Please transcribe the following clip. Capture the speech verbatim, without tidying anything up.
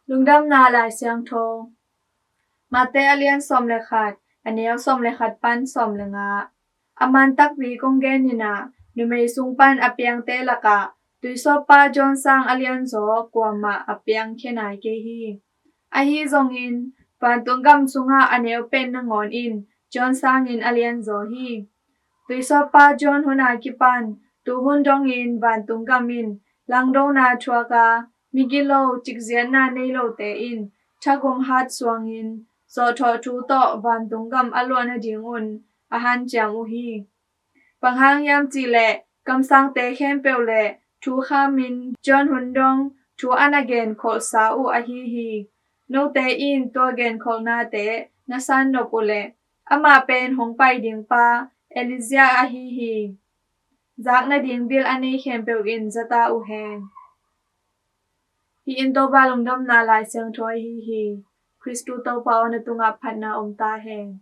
Lungdamna Lai Siangtho. Mate a lian sawm le khat, a neu sawm le khat pan sawm le nga. A man takpi kong gen in ah, numei sung pan a piangte lakah tuisawppa John sang a lianzaw kuamah a piangkhia nai kei hi. Ahi zongin, vantung gam sungah a neu pen nangawn in John sangin a lianzaw hi. Tuisawppa John hun a kipan tuhun dongin vantung gam in langdona thuak a, migilo cikziatna nei lote in thagum hat suangin zawhthawh thu tawh vantung gam a luah nadingun a hanciam uh hi. Bang hang hiam cihleh, kamsangte khempeuh le thu khamin John hun dong thu a na genkholhsa uh ahi hi. Note in tua genkholhnate na san nop uhleh, amah pen hong pai dingpa Elijah ahi hi. Zak nading bil a nei khempeuh in za ta uh hen. Hih in Topa Lungdamna Lai Siangtho ahi hi. Khristu Topa aw, na tungah phatna om ta hen.